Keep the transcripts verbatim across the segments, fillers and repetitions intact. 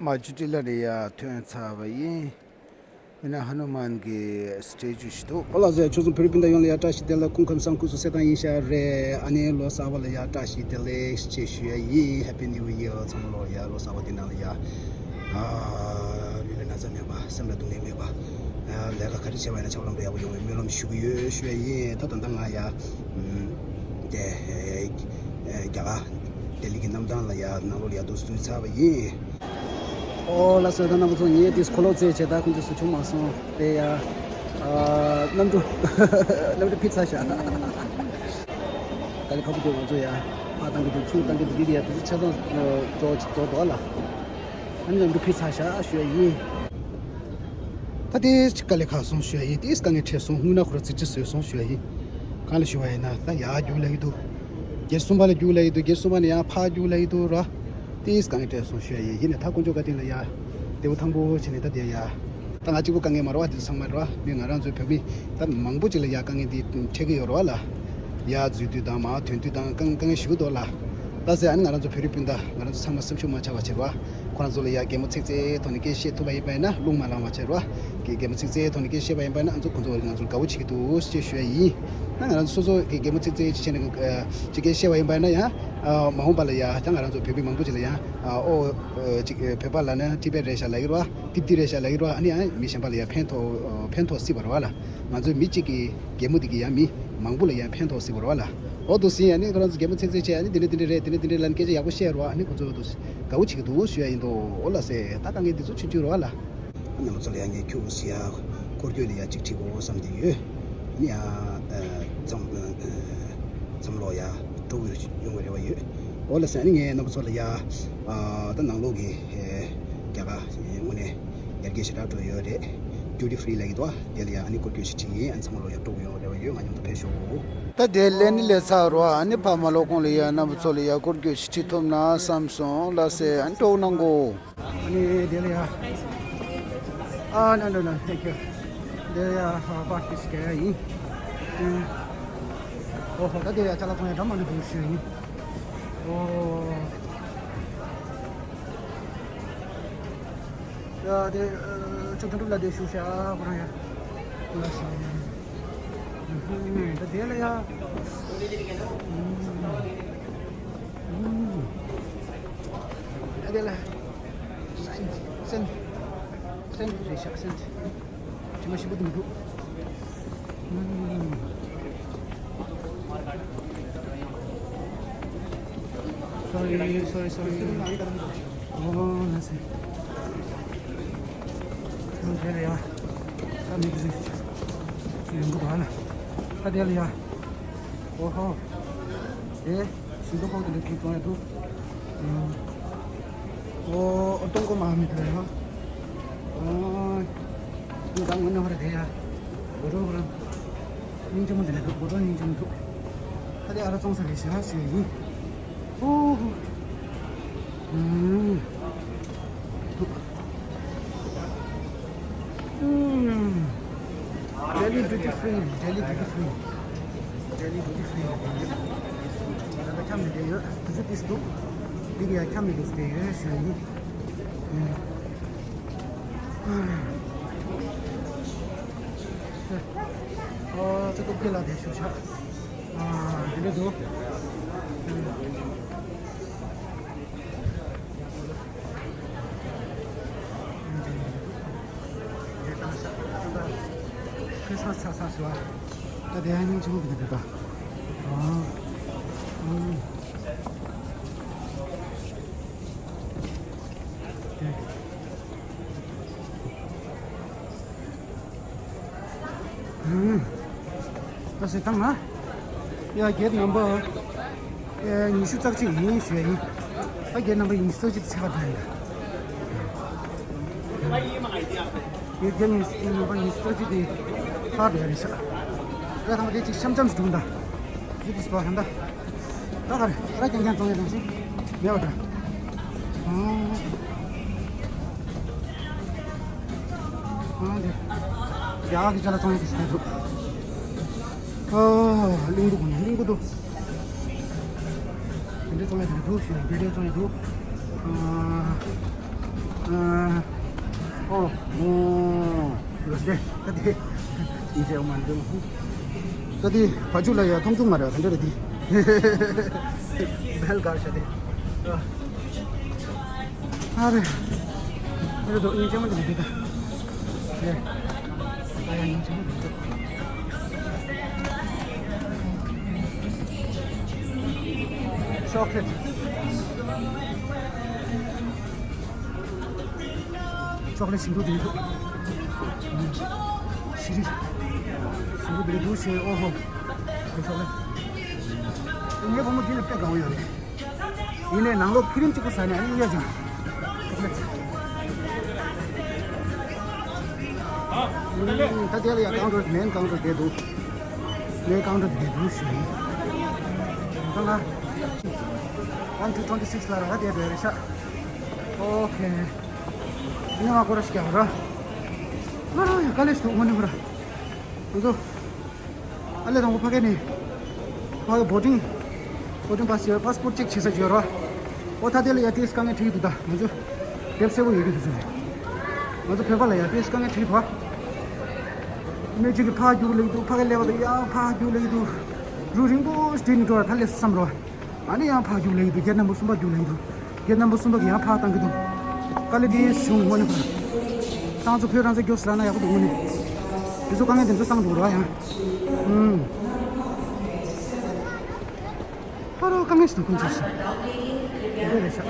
མ་ཇུ་ཊི་ལ་རེ་ཡ་ཐོན་ཚར་བ་ཡིན། ཡིན་ན་ཧ་ནུ་མན་གྱི་སི་ཊེ་ཅུ་ཞིག་འདུག་ཨོ་ལགས་སོ། ཁྱོད་ཚོ་བོད་རིགས་སྤུན་ཟླ་ཡོངས་ལ་ཡ་བཀྲ་ཤིས་བདེ་ལེགས། སྐུ་ཁམས་བཟང་། སྐུ་གཟུགས་གསལ་ཐང་ཡིན་ཤག་རེད། ཨ་ནི་ལོ་གསར་པ་ལ་ཡ་བཀྲ་ཤིས་བདེ་ལེགས་ཅེས་ཞུ་ཡ་ཡིན། Happy New Year། ཚང་མ་ལོ་ཡ་ལོ་གསར་པ་འདི་ནང་ལ་ཡ། ཨ། ལུས་ལ་ན་ཚ་མེད་པ། སེམས་ལ་སྡུག་བསྔལ་མེད་པ། ཨ། ལས་ཀ་ག་རེ་བྱས་པ་ཡིན་ན་ཆབ་ལམ་དུ་ཡག་པོ་ཡོང་བའི་སྨོན་ལམ་ཞུ་གི་ཡོད་ཞུ་ཡ་ཡིན། ད་ད་ལྟ་ང་ཡ། ཨམ། དེ། ཨེ། རྒྱ་གར་ལྡི་ལི་གི་གནམ་ཐང་ལ་ཡ་ནང་ལོགས་ལ་ཡ་འདུག་སེ་འཛུལ་ཚར་བ་ཡིན། ཨོ་ལགས་སོ། ད་རྣམ་པ་ཚོ་ངས་དེ་འཁོར་ལོ་རྩེད་བྱས། ད་ཁོང་ཚོ་སུ་བྱུང་མ་སོང་། དེ་ཡ། ཨ། གནམ་གྲུ། གནམ་གྲུ་ཕྱིན་ཚར་ཤག་དཀའ་ལས་ཁག་པོ་འདུག་ང་ཚོ་ཡ། ཕར་བཏང་གི་འདུག་ཚུར་བཏང་གི་འདུག་འདི་ཡ་དུས་ཚོད་ཆ་ཚང་རྫོགས་རྫོགས་འདུག་ཨ་ལ། ཨ་ནི་གནམ་གྲུ་ཕྱིན་ཚར་ཤག་ཞུ་ཡ་ཡིན། ད་དེ་དཀའ་ལས་ཁག་སོང་ཞུ་ཡ་ཡིན། དེ་དཀའ་ངལ་འཕྲད་སོང་། དངུལ་ནག་ཁོ་ར་ཚིག་ཅིག་བཟོས་སོང་ཞུ་ཡ་ཡིན། གང་ལ་ཞུ་བ་ཡིན་ན་ད་ཡར་རྒྱུག་ལ་ཡི་འདུག་སྒེར་གསུམ་པ་ལ་རྒྱུག་ལ་ཡི་འདུག་སྒེར་གསུམ་པ་ནས་ཡར་ཕར་རྒྱུག་ལ་ཡི་འདུག་ར། དེ་དཀའ་ངལ་འཕྲད་སོང་ཞུ་ཡ་ཡིན། ཡིན་ནས་ད་དཀོན་མཆོག་བཀའ་དྲིན་ལ་ཡ། བདེ་པོ་ཐང་པོ་བྱས་ནས་ད་དེ་ཡ། ད་ང་གཅིག་པུ་དཀའ་ངལ་མ་རེད་བ། དེ་ཚོ་ཚང་མ་རེད་བ། མི་ང་རང་ཚོའི་བོད་མི་ད་མང་པོ་ཅིག་ལ་ཡ་དཀའ་ངལ་འདི་འཕྲད་ཀྱི་ཡོད་རེད་བ་ལ། ཡར་འཛུལ་དུས་དང་མར་ཐོན་དུས་དང་དཀའ་དཀའ་ངལ་ཞེ་པོ་འདུག་ལ། ད་ཟེར་ཨ་ནི་ང་རང་ཚོ་བོད་རིགས་སྤུན་ཟླ་ང་རང་ཚོ་ཚང་མ་སེམས་ཤུགས་མ་ཆག་པ་བྱེད་རོགས། ཁོ་རང་ཚོ་ལ་ཡ་གད་མོ་ཚིག་ཚིག་ཐོག་ནས་སྐད་བཤད་ཐུབ་པ་ཡིན་པ་ཡིན་ན། རླུང་མ་ལངས་པ་བྱེད་རོགས། གད་མོ་ཚིག་ཚིག་ཐོག་ནས་སྐད་བཤད་པ་ཡིན་པ་ཡིན་ན། ཨ་ཚོ་ཁོ་ཚོ་ང་ཚོར་དགའ་བོ་བྱེད་ཀྱི་འདུག་ཅེས་ཞུ་ཡ་ཡིན། ད་ང་རང་ཚོ་སོ་སོ་གི་གད་མོ་ཚིག་ཚིག་ཅིག་བྱས་ནས་ཅིག་སྐད་བཤད་པ་ཡིན་པ་ཡིན་ན་ཡང་། མ་འོངས་པ་ལ་ཡ་ད་ང་རང་ཚོ་བོད་མི་མང་པོ་ཅིག་ལ་ཡང་། ཨོ། ཅིག་བོད་པ་ལ་ནི་ཊི་བེཊ་རེད་ཤག་ལབ་ཀྱི་རེད་བ། ཏིབ་ཏི་རེད་ཤག་ལབ་ཀྱི་རེད་བ། ཨ་ནི་ཡང་མི་གཞན་པ་ལ་ཡང་ཕན་ཐོགས་ཕན་ཐོགས་སྲིད་པ་རེད་བ་ལ། ང་ཚོའི་མི་གཅིག་གི་གད་མོ་དེ་གིས་ཡང་མི་མང་པོ་ལ་ཡང་ཕན་ཐོགས་སྲིད་པ་རེད་བ་ལ། འོ་འདུག་སེ་ཡིན། ཨ་ནི་ཁོ་རང་ཚོ་གད་མོ་ཚིག་ཚིག་བྱས། ཨ་ནི་འདི་འདྲ་འདི་འདྲ་རེད། འདི་འདྲ་འདི་འདྲ་ལབ་ནས་སྐད་ཆ་ཡག་པོ་བཤད་རོགས། ཨ་ནི་ཁོ་ཚོ་འདུག་དགའ་བོ་བྱེད་ཀྱི་འདུག་ཞུ་ཡ་ཡིན་དོ། འོ་ལགས་སེ། ད་དཀའ་ངལ་འདི་ཚོ་ཆུང་ཆུང་རེད་བ་ལ། རྣམ་པ་ཚོ་ལ་ཡང་ངས་ཁྱོད་ཀྱི་ཡ་སྐོར་སྐྱོད་ལ་ཡ་གཅིག་ཁྲིད་དགོས་བསམ་གྱི་ཡོད། ཨ་ནི་ཡང་། ཨ། མཚམས། ཨ། མཚམས་ལོག་ཡ་སྤྲོ་པོ་ཡོང་བའི་རེ་བ་ཡོད། འོ་ལགས་སེ། ཨ་ནི་ངས་རྣམ་པ་ཚོ་ལ་ཡ། ཨ། ད་ནང་ལོགས་ཀྱི། ཨ། རྒྱ་གར་དངོས་གནས་ཡར་རྒྱས་ཞེ་དྲག་འགྲོ་ཡོད་རེད། ཌིའུ་ཊི་ཕི་རི་ལབ་ཀྱི་འདུག་དེ་ལ་ཡ་ཨ་ནི་སྐོར་སྐྱོད་ཞིག་ཁྲིད་ཀྱི་ཡིན། ཨ་ནི་མཚམས་ལོག་ཡ་སྤྲོ་པོ་ཡོང་བའི་རེ་བ་ཡོད། ང་མཉམ་དུ་ཕེབས་ཤོག་ད་དེ་ལས་ནི་ལས་ཚར་རོ། ཨ་ནི་ཕ་མ་ལོ་ཁོང་ལ་ཡ་རྣམ་པ་ཚོ་ལ་ཡ་སྐོར་སྐྱོད་ཞིག་ཁྲིད་ཐུབ་ན་བསམ་སོང་ལགས་སེ། ཨ་ནི་སྤྲོ་པོ་གནང་གོ། ཨ་ནི་དེ་ལ་ཡ། ཨ། No, no, no, thank you. དེ་ལ་ཡ། ཨ། པར་ཊི་ཞིག་རྒྱག་ཡ་ཡིན། ཨུམ། ཨོ་ཧོ། ད་དེ་ལ་ཡ་ཅ་ལག་གཏོང་ཡ་འདྲ་མི་འདུག་ཞུ་ཡ་ཡིན། ཨོ། ཡ་དེ། ཨ། ཆུ་དོན་གྲུབ་ལ་དེ་ཞུ་ཤ་ཁོ་རང་ཡ། ལ་ཤ། ཨུམ། ད་དེ་ལ་ཡ། ཨུམ། ཨུམ། ད་དེ་ལ། སེན། སེན། སེན་རེད་ཤག་སེན། དྲི་མ་ཞིམ་པོ་འདུག་ཨུམ། Sorry, sorry, sorry. ཨོ་ལགས་སེ། ཨོ་དེ་ལ་ཡ། ད་མི་གི་ཡོང་གི་འདུག་ཨ་ལ། ད་དེ་ལ་ཡ། ཨོ་ཧོ། དེ། ཤིང་ཏོག་ཁོག་དེ་འདྲ་ཅིག་བཙོང་ཡ་འདུག་ཨོ། ཨོ། སྟོང་གོ་མ་མི་འདུག་ཡ། ཨོ། ང་ད་ངོ་ནས་ཧོ་ར་དེ་ཡ། དགོད་བྲོ་ཧོ་ར། སྙིང་རྗེ་མོ་དེ་འདྲ་འདུག་དགོད་བྲོ་སྙིང་རྗེ་མོ་འདུག་ད་དེ་ཨ་ར་བཙོང་ས་རེད་ཤག་ཞུ་ཡ་ཡིན། ཨོ་ཧོ། ཨུམ། འདུག་ཨུམ། Delhi duty free, Delhi duty free, Delhi duty free. ད་ལྟ་ཁྱམས་ནས་བསྡད་ཡོད། དུས་ཚོད་ཏིས་འདུག་འདི་གི་ཡ་ཁྱམས་ནས་བསྡད་ཡོད་ཞུ་ཡིན། ཨུམ། ཨོ། ཅི་ཐུབ་ཀྱི་ལ་དེ་ཞུ་ཆ། ཨ། དེ་འདྲ་འདུག་ཁྲིས་མ་སི་ཚར་ཚར་ཞུ་བ། ད་དེ་ཡང་སྙིང་རྗེ་མོ་གི་འདུག་ད། ཨ། ཨ། དེ། ཨ་སེ་བཏང་ང་། ཡ་གེ་ཊི་ནམ་བར། ཨེ། ཉི་ཤུ་རྩ་གཅིག་ཡིན་ཞུ་ཡ་ཡིན། ད་གེ་ཊི་ནམ་བར་ཉི་ཤུ་རྩ་གཅིག་ཚེ་བ་དང་ཡ། ཡ་གེ་ཊི་ཉི་ཤུ་ནམ་བར་ཉི་ཤུ་རྩ་གཅིག་དེ་ཚར་བ་རེད་ཤག་ཡ་ཐང་དེ་གཅིག་འཆམ་འཆམ་ཞིག་འགྲོ་གི་འདུག་ཡུ་དུ་སྤ་ཧན་ད། ད་ག་རེ་ད་ར་རྐྱང་རྐྱང་བཙོང་ཡ་དང་ཞིག་མེད་པ་འདྲ། ཨང་། ཨང་། དེ་རྒྱ་གར་གྱི་ཅ་ལག་བཙོང་ཡ་དེ་ཞིག་འདུག་ཨ། གླིང་བུ་གུང་གླིང་བུ་འདུག་དེ་འདྲ་བཙོང་ཡ་དེ་འདུག་ཞུ་ཡ་དེ་འདྲ་བཙོང་ཡ་འདུག་ཨ། ཨོ། ཨོ། ལོ་སྟེ། ད་དེ། ཡིན་ཟེར་མ་འདུག་ད་དེ་བ་ཕྱུགས་ལ་ཡ་མཐོང་ཆུང་མ་རེད། ག་འདྲ་རེད་དེ། བེལ་གར་ཤ་དེ། ཨ་རེ། ཨ་རེ་དོ་ཡིན་ཅང་མ་འདུག་དེ་ད། ཨེ། ཨ་ཡ་ཡིན་ཅང་མ་འདུག་ཤོག་ཁྲེ། ཅོག་ལེ་ཞིམ་པོ་དེ་འདུག་ཤི་རི། ཞིམ་པོ་དེ་འདུག་ཤེས། ཨོ་ཧོ། ཅོག་ལེ། ངའི་བུ་མོ་དེ་ལ་དཔེ་དགའ་བོ་ཡོད་རེད། ཡིན་ནའི་ནང་ལོགས་ཁི་རིམ་གཅིག་པོ་ཟ་ནས་ཨ་ནི་གཡོ་ཅིང་། ཅོག་ལེ། ད་དེ་ལ་ཡ་ཀའུན་ཊར་མེན་ཀའུན་ཊར་དེ་འདུག་ངའི་ཀའུན་ཊར་དེ་འདུག་ཞུ་ཡིན། ད་ལ། One to twenty six ལ་ར་དེ་འདྲ་རེད་ཤག་ཨོ་ཁེ། ཨ་ནི་ང་ཁོ་ར་ཞིག་རྒྱག་ར། ང་རང་ཡང་དཀའ་ལས་ཤིག་འདུག་དངོས་གནས་ཁོ་ར། ང་ཚོ། ཨ་ལས་དང་པོ་ཕ་གི་ནས། ཕ་གི་བོ་ཊིང་། བོ་ཊིང་པཱ་སི་ཡོད། པཱ་སི་པོར་ཊི་ཅེག་བྱེད་ས་ཅིག་ཡོད་ར། ཨོ་ད་དེ་ལ་ཡ་ཏིས་དཀའ་ངལ་འཕྲད་ཀྱི་འདུག་ད་ང་ཚོ། དེབ་གསལ་པོ་ཡོད་ཀྱི་འདུག་ཚོད་རེད། ང་ཚོ་བོད་པ་ལ་ཡ་ཏིས་དཀའ་ངལ་འཕྲད་ཀྱི་འདུག་བ། སྣོད་བཅུད་ཀྱི་ཕར་རྒྱུག་ལེ་ཡི་འདུག་ཕ་གི་ཀླད་པ་དང་ཡང་ཕར་རྒྱུག་ལེ་ཡི་འདུག་རུ་རིང་པོ་ཞིག་བྲིས་ནས་འགྲོ་བ་ད་ལས་བསམ་རོགས། ཨ་ནི་ཡང་ཕར་རྒྱུག་ལེ་ཡི་འདུག་གེ་ཊི་ནམ་བར་གསུམ་པ་རྒྱུག་ལེ་ཡི་འདུག་གེ་ཊི་ནམ་བར་གསུམ་པ་གི་ཡང་ཕར་བཏང་གི་འདུག་དཀའ་ལས་དེ་བྱུང་དངོས་གནས་ཕར། ཏང་ཙུ་ཕོད་རང་ཚོ་མགྱོགས་སུ་ལ་ན་ཡག་པོ་འདུག་དངོས་གནས། དེ་ཚོ་དཀའ་ངལ་དེ་ཚོ་སངས་འདུག་ར་ཡང་། ཨུམ། ཕ་རོ་དཀའ་ངལ་ཞིག་འདུག་ཁོང་ཚོ་ཞིག་དེ་འདྲ་རེད་ཤག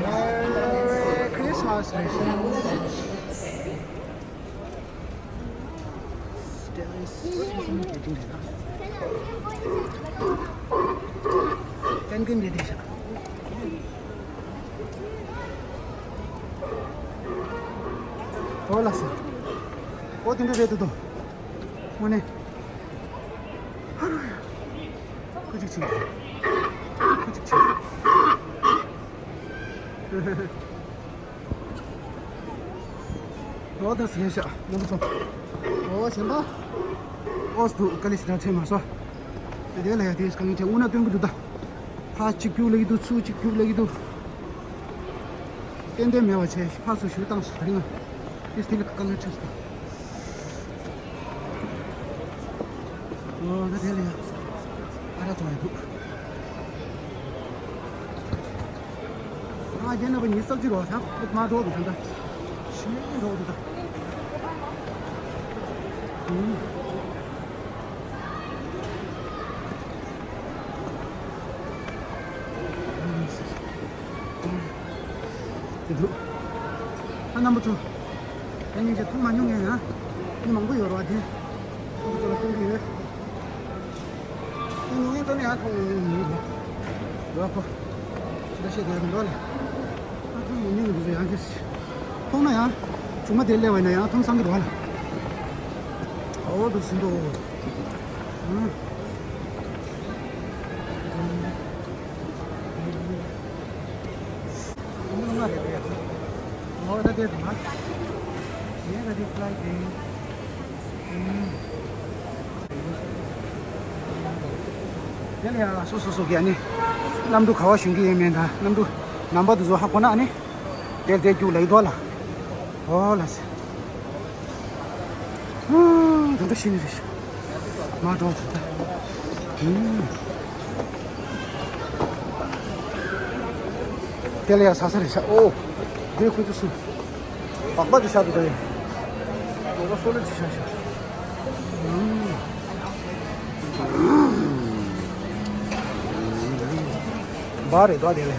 Merry Christmas, Rachel. ཏན་ཀིན་འདི་འདི་ཤག་ཨོ་ལགས་སོ། ཨོ་དེ་འདྲ་རེད་འདུག་དོ། དངོས་གནས། ཧ་རུ་ཡ། ཁུ་ཅིག་ཆེ། ཁུ་ཅིག་ཆེ། ཨོ་ད་སེ་ཤ་ནམ་སོ། ཨོ་ཞེན་པ། ཨོ་སུ་དཀའ་ལས་ཞེ་དྲག་འཕྲད་མ་སོང་། དེ་ལ་ཡ་དེ་དཀའ་ངལ་འཕྲད་དངོས་གནས་སྟོན་གི་འདུག་ད། ཕར་གཅིག་རྒྱུག་ལེ་གི་འདུག་ཚུར་གཅིག་རྒྱུག་ལེ་གི་འདུག་ཏན་ཏན་མེད་པ་བྱས་ཕར་ཚུར་ཞུ་བཏང་སོང་ད་རིང་ང་། དེ་དེ་ལ་དཀའ་ངལ་འཕྲད་སོང་། ཨོ་ད་དེ་ལ་ཡ། ཨ་ར་ཐོ་ཡ་འདུག་ཨ་རྒྱན་ན་བ་ཉིས་སག་ཅི་རོ་ཐག་མ་འགྲོ་འདུག་ད། ཤི་འགྲོ་འདུག་ད། ཨུམ། དེ་འདུག་ཨ་རྣམ་པ་ཚོ། ཨ་ནི་ཅི་མཐོང་མ་མྱོང་ངས་ཡང་། མི་མང་པོ་ཡོད་རེད་བ་དེ། རྣམ་པ་ཚོ་ལ་སྟོན་གྱི་ཡོད། ཉུང་ཉུང་ཙམ་ཡང་མཐོང་མྱོང་མེད་འདུག་ལོ་ཁོ། ད་ཤེས་དགོས་མི་འདུག་ལ། ཨ་མཐོང་མྱོང་མེད་འདུག་ཡང་ཁྱེད། མཐོང་ན་ཡང་། ཆུང་མ་དེ་སླེབས་པ་ཡིན་ན་ཡང་མཐོང་སང་གི་འདུག་ལ། ཨོ་འདུག་ཟིན་འདུག་ཨང་། ཨོ་ད་དེ་འདུག་ལ། ངས་ད་དེ་ཕ་ལ་དེ། དེ་ལ་ཡང་སོ་སོ་སོ་གི་ཨ་ནི། གནམ་གྲུ་ག་བ་ཞོན་གི་ཡོད་མེད་དང་གནམ་གྲུ་ནམ་བར་དུ་བཟོ་ཧ་གོ་ན་ཨ་ནི། དེར་དེར་རྒྱུག་ལ་ཡི་དོ་ལ། ཨོ་ལ་སི། ཨང་། དེ་འདྲ་ཤི་ནི་རེད་ཤག་མ་འགྲོ་ད་ད། ཨང་། དེ་ལ་ཡང་ཟ་ས་རེད་ཤག་ཨོ། དེ་ཁོ་ཚོ་སུ། སྦག་སྦག་དེ་ཤག་ཏུ་ད་ཡིན། སྦག་སྦག་སོ་ལོ་དེ་ཤག་ཤག་ཨང་། སྦག་རེད་དོ་དེ་ལ།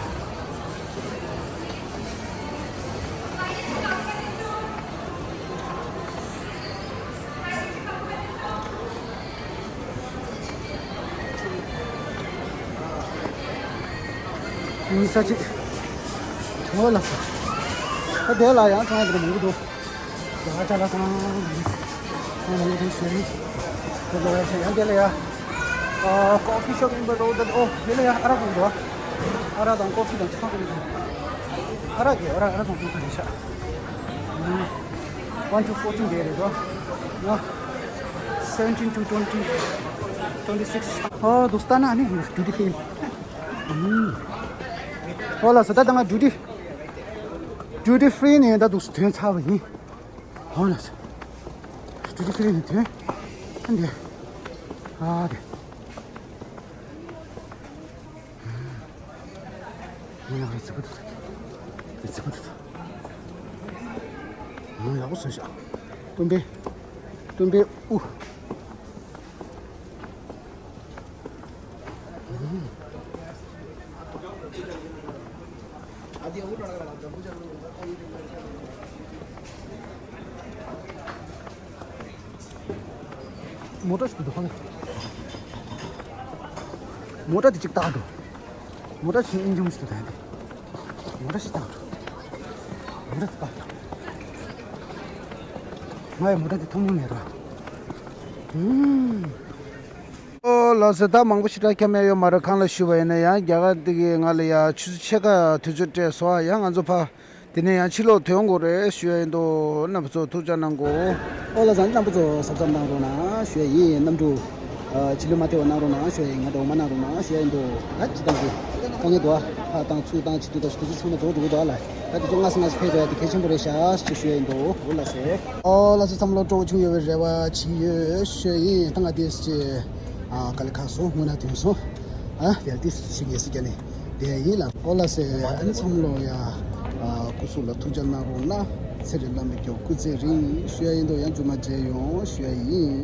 ཉིན་ས་གཅིག་ངོ་ལ་ས། ད་དེ་ལ་ཡང་ཚང་དེ་མང་པོ་འདུག་ད་ཅ་ལག་ཚང་མ་མང་པོ་འདུག་ཟེར། དེ་ལ་ཡང་དེ་ལ་ཡ། ཨ་ཀོ་ཕི་ཤོབ་ཡིན་པ་རེད་འདུག་ཨོ་དེ་ལ་ཡ་ཨ་རག་འདུག་ཨ་རག་དང་ཀོ་ཕི་དང་ཆང་འདུག་ཨ་ ར་གི་ར་ར་ཚོང་ཚོང་རེད་ཤག one to fourteen རེད་རེད་དོ། ཡ། seventeen to twenty, twenty-six. ཨོ་འདུག་ལྟ་ན་ནི་ཌིའུ་ཊི་ཕི་རི། ཨོ་ལགས་སོ། ད་ད་ང་ཌིའུ་ཊི་ཌིའུ་ཊི་ཕི་རི་ནས་ད་འདུག་ཐོན་ཚར་བ་ཡིན། ཨོ་ལགས་སོ། ཌིའུ་ཊི་ཕི་རི་ནས་ཐོན། ཨ་འདི། ཨ་འདི། ངའི་ནང་རི་རྩེ་པོ་འདུག་རི་རྩེ་པོ་འདུག་ཨང་། ཡག་པོ་བཟོས་ཤག་སྟོན་པའི། སྟོན་པའི་དབུ། མོ་ཊ་ཞིག་འདུག་ཧ་ལས། མོ་ཊ་དེ་གཅིག་བཏགས་འགྲོ། མོ་ཊ་ཞིག་ཨིན་ཇི་མོ་ཞིག་འདུག་ད་དེ། མོ་ཊ་ཞིག་བཏགས་འགྲོ། མོ་ཊ་དེ་བཏགས་འགྲོ། ང་ཡི་མོ་ཊ་དེ་མཐོང་མྱོང་མེད་ར། ཨུམ། ཨོ་ལགས་སོ། ད་མང་པོ་ཞེ་དྲག་ཁྱབ་མེད་ཡོད་མ་རེད། གང་ལ་ཞུ་བ་ཡིན་ན་ཡང་རྒྱ་གར་འདི་གི་ང་ལ་ཡ་ཆུ་ཚོད་ཕྱེད་ཀ་དུས་ཚོད་སྤྲད་སོང་ཨ། ཡང་ང་ཚོ་ཕ། དེ་ནས་ཡང་ཕྱི་ལོགས་ཐོན་དགོས་རེད་ཞུ་ཡ་ཡིན་འདུག་རྣམ་པ་ཚོ་ཐུགས་ཅག་གནང་དགོས། ཨོ་ལགས་སོ། རྣམ་པ་ཚོ་གཟབ་གཟབ་གནང་རོགས་གནང་ཞུ་ཡ་ཡིན། གནམ་གྲུ་ཕྱི་ལོགས་མ་ཐེ་བ་གནང་རོགས་གནང་ཞུ་ཡ་ཡིན། ང་འདྲ་བོ་མ་གནང་རོགས་གནང་ཞུ་ཡ་ཡིན་འདུག་ད་ཇི་ལྟར་གི་དཀའ་ངལ་འདུག་ཨ། ཕ་བཏང་ཚུར་བཏང་བྱེད་དུས་ད་ཁོ་ཚོ་ཚང་མ་རྫོགས་འགྲོ་གི་འདུག་ཨ་ལ། ད་དེ་ཚོ་སྔ་ས་སྔ་ས་ཕེབས་རེད། དེ་གལ་ཆེན་པོ་རེད་ཤག་ཅེས་ཞུ་ཡ་ཡིན་འདུག་ཨོ་ལགས་སོ། ཨོ་ལགས་སོ། བསམ་བློ་སྤྲོ་བོ་བྱུང་ཡོད་པའི་རེ་བ་བྱེད་ཡོད་ཞུ་ཡ་ཡིན། ད་ང་དེ་ཅེ་ཨ་དཀའ་ལས་ཁག་སོང་། དངོས་གནས་དོན་སོང་། ཨ་དེ་དེ་ཞིག་ངེས་སུ་བརྒྱབ་ནས་བསྡད་ཡིན་ལ། ཨོ་ལགས་སོ། ཨ་ནི་བསམ་བློ་ཡ། ཨ་སྐུ་གཟུགས་ལ་ཐུགས་ཅག་གནང་རོགས་གནང་། ཚེ་རིང་བླ་མ་མགྱོགས་སྐུ་ཚེ་རིང་ཞུ་ཡ་ཡིན་འདུག་ཡང་མཇུག་མ་མཇལ་ཡོང་ཞུ་ཡ་ཡིན།